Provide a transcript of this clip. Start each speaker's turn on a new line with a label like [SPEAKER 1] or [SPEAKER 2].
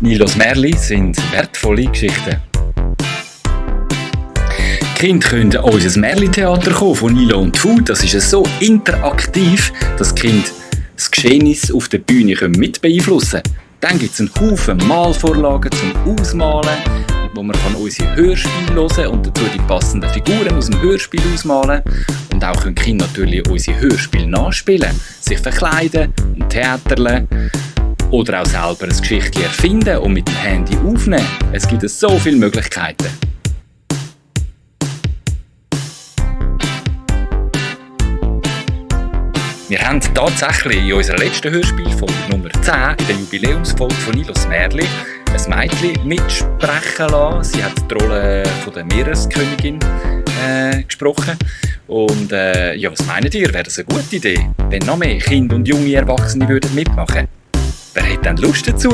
[SPEAKER 1] Nilos Märli sind wertvolle Geschichten. Die Kinder können an unser Märli-Theater kommen von Nilo und Fu. Das ist so interaktiv, dass die Kinder das Geschehnis auf der Bühne mit beeinflussen können. Dann gibt es einen Haufen Malvorlagen zum Ausmalen, wo man unsere Hörspiele hören kann und dazu die passenden Figuren aus dem Hörspiel ausmalen. Und auch können die Kinder natürlich unsere Hörspiele nachspielen, sich verkleiden und theaterlen oder auch selber ein Geschichtchen erfinden und mit dem Handy aufnehmen. Es gibt so viele Möglichkeiten. Wir haben tatsächlich in unserer letzten Hörspielfolge Nummer 10, in der Jubiläumsfolge von Nilos Märli, ein Mädchen mitsprechen lassen. Sie hat die Rolle von der Meereskönigin gesprochen. Und was meint ihr? Wäre das eine gute Idee, wenn noch mehr Kinder und junge Erwachsene mitmachen würden? Wer hätte denn Lust dazu?